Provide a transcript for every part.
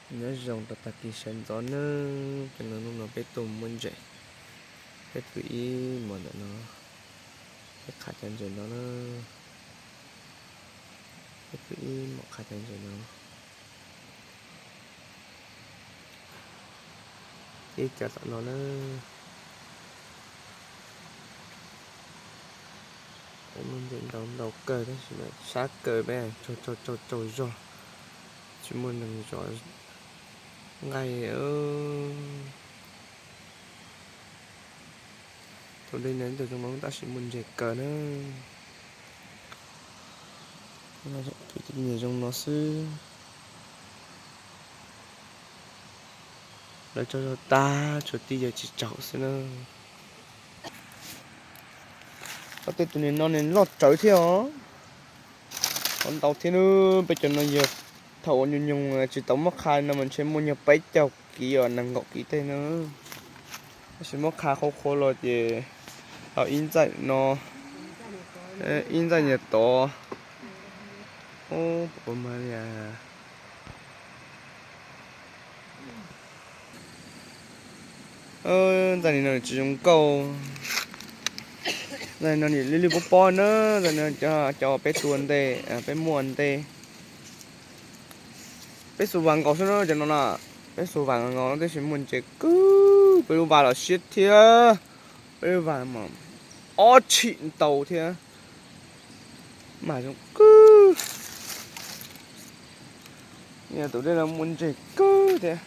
Nyob zoo rau tag kis sawv ntxov nawb, cov no hnub no peb tuaj muab ntses, peb pw ib hmos ntawm no, peb qhav cov ntses no na, peb pw ib hmos qhav cov ntses no, ib cov tom no na. Muaj ntses ntau ntau kawg tab sis mas sab kawg peb tsaug tsaug tsaug zog, tsis muaj neeg zov nqaij. Tus dej no ib tug zoo no tab sis muaj ntses kawg na. Pw tej ntses zoo no xwb. Lawv tsaug zog tag tshuav tib yawg tsis tsaug xwb na. Ob tej tus niag no nws loj tsawv thiab os. Qhov ntau thiab na, peb cov no yog thaum uas nyoog nyoog tsis tau muab qha no mas ntshe muaj nyuag peb caug kiv os, nees nkaum kiv tej na. Tab sis muab qha qhuav qhuav los ces tau ib ntxaij no, ib ntxaij niag tod. Ub, puas mag li. Ntxaij li no tsis zoo nkauj. Ntxaij li no lwj lwj pob pob na. Ntxaij no cov peb tua ntej, peb muaj ntej. Peb xu vas nkaus xwb na cov no na. Peb xu vas nkaus no tab sis muaj ntses kawg, peb lub vas los siab thiab. Peb lub vas mas ob tshim ntau thiab. Mas zoo kawg. Tus dej no muaj ntses kawg thiab.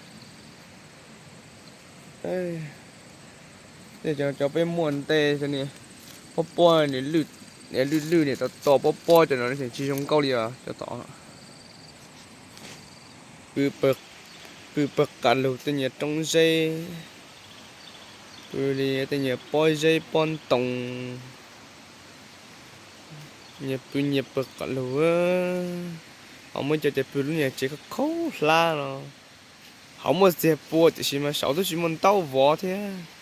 Tej cov peb muaj ntej, pob pob, lwj lwj niam tod tod, pob pob cov no tsis zoo nkauj li os cov tod. Pw pawg qas lug tej niag roob zeb, pw li tej niag pob zeb pob ntoo, nyias pw nyias pawg qas lug. Ho muaj cov ces pw lub niag tsev khaub khaub hlab los, ho muaj txiag pua tiam sis mas saud twb tsis muaj ntaub vov thiab.